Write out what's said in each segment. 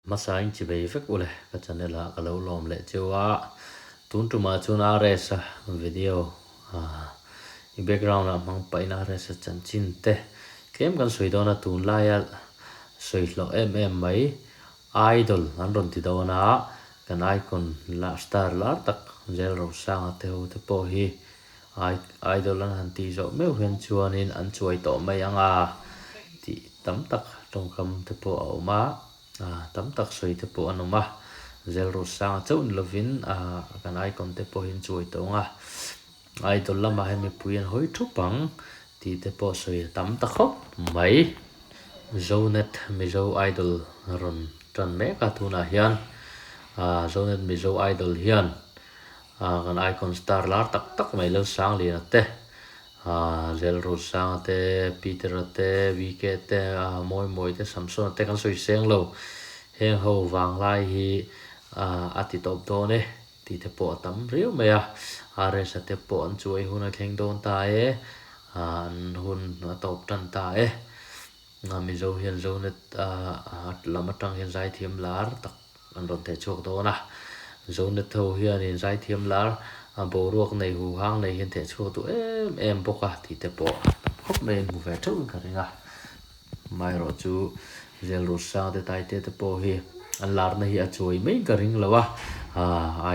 Hmasa in chibei vek ule ka channel ah ka lo lawm leh cheu a, tun tumah chuan RS a video i background ah hmang pahin RS a chanchin te tlem kan sawi dawn a, tunlaia sawi hlawh em em mai idol an rawn ti dawn a, kan icon la star lar tak Zel Rosanga te ho te pawh hi idol an han tih zawh meuh hian chuanin an chuai tawh mai ang a tih tam tak tawngkam te pawh a awm a, tam tak sawi te pawh an awm a, Zelrusanga chauh ni lovin kan icon te pawh hi an chuai tawh ang a, idol lamah hian mipui an hawi thup ang tih te pawh sawi a tam ta khawp mai. Zonet Mizo Idol rawn tan mek a tunah hian Zonet Mizo Idol hian Kan icon star lar tak tak mai Lalsangliana te, Zelrusanga te, Peter-a te, VK te, Mawimawi te, Samson-a te kan sawi seng lo. Heng ho vanglai hi a ti tawp dawn e tih te pawh a tam riau mai a. RS-a te pawh an chuai hun a thleng dawn ta e, an hun a tawp tan ta e. Mizo hian Zonet lam atang hian zaithiam lar tak an rawn theh chhuak dawn a. Zonet ho hianin zaithiam lar boruak nei huhang nei hian theh chhuak duh em em bawk a tih te pawh tam khawp mai an hmu ve theuhin ka ring a. Amaherawh chu Zelrusang te Taite te pawh hi an larna hi a chuai mai ka ring lo a,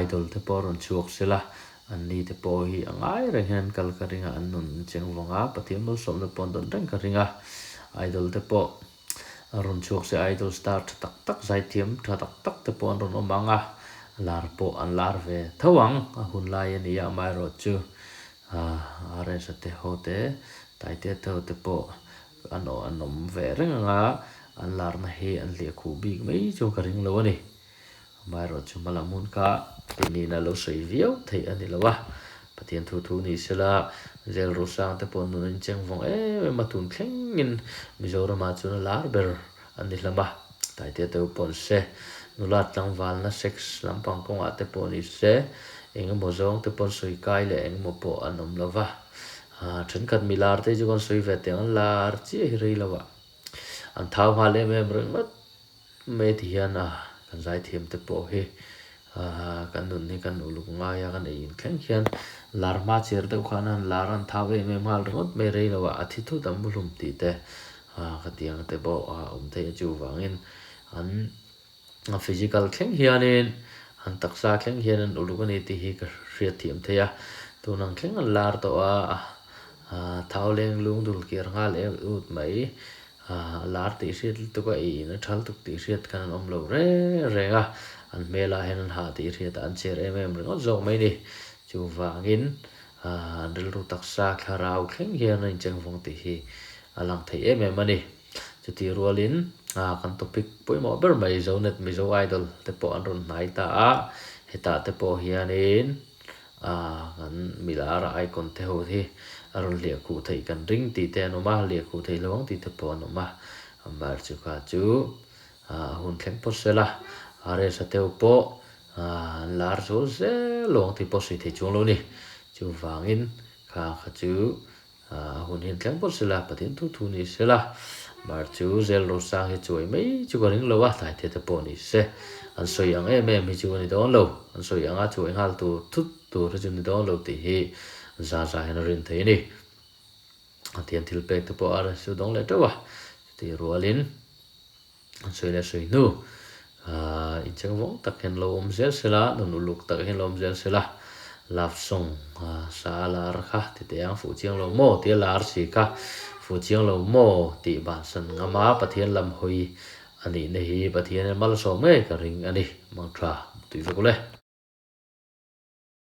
idol te pawh a rawn chhuak sela An ni te pawh hi a ngai reng hian an kal ka ring a, an nun an cheng vang a, Pathian malsawmna pawh an dawn reng ka ring a, Idol te pawh a rawn chhuak se Idol star tha tak tak, zaithiam tha tak tak te pawh an rawn awm ang a, lar pawh an lar ve tho ang, a hun lai a ni a, amaherawhchu RS-a te ho te, Taitea te ho te pawh an an awm ve reng ang a, an larna hi an hliah khuh bik mai chuan ka ring lo a ni. Amaherawhchu hma lam hun kha tihnihin a lo sawi viau theih a ni lo a, Pathian thu thu ni sela Zel Rosang te pawh nun an cheng vawng em em a, tun thlengin Mizoramah chuan a lar ber an ni hlawm a, Taitea te pawh ni se, nula tlangvalna sex lampang kawngah te pawh ni se, eng emaw zawng te pawh an sawi kai leh eng emaw pawh an awm lo va, thenkhat mi lar te chu kan sawi ve teh ang, an lar chiah hi rei lo ah an thau nghal em em ringawt. Mai ti hian a kan zaithiam te pawh hi kan nun hi kan uluk ngai a, kan ei in thleng hian lar hma chher deuh khan an lar an thau em em nghal ringawt mai rei lo a, a thi thut a mu hlum tih te ka ti ang te pawh a awm theih a chuvangin an physical thleng hianin an taksa thleng hian an uluk a ni tih hi ka hriat thiam thei a, tun ang thleng an lar tawh a thau leng lung dul kir nghal em ut mai. A lar tih hriat lutuk a, ei in a thal tuk tih hriat khan an awm lo reng reng a, an hmelah hian an hah tih hriat a an cher em em ringawt zawk mai ni. Chuvangin an rilru taksa thlarau thleng hian a incheng vawng tih hi a lang thei em em a ni. Chutih rualin kan topic pawimawh ber mai Zonet Mizo Idol te pawh an rawn hnai ta a, hetah te pawh hianin Kan milar a icon te ho hi a rawn hliah khuh theih kan ring tih te an awm a, hliah khuh theih lo ang tih te pawh an awm a. Amber chu kha chu a hun thleng phawt sela, RS-a te ho pawh an lar zual zel lo ang tih pawh sawi thei chuang lo a ni. Chuvangin kha kha chu A hun hian thleng phawt sela, Pathian thu thu ni sela, mar chu zel rosang hi chuai mai chu ka ring lo a, tlai te te pawh ni se, an sawi ang em em hi chu a ni dawn lo, an sawi anga chuai nghal tur thut tur hi chu ni dawn lo tih hi za za hian a rin thei a ni. Pathian thil pek te pawh a resiu dawng leh teuh a, chutih rualin an sawi leh sawi hnu incheng vawng tak hian lo awm zel sela, nun uluk tak hian lo awm zel sela, love song sa a lar kha ti teh ang fuh chiang lo maw tia lar si kha fuh chiang lo maw tih bansan ngam a Pathian lam hawi a nihna hi Pathian hian malsawm ngei ka ring a ni, mangtha tui vek ule.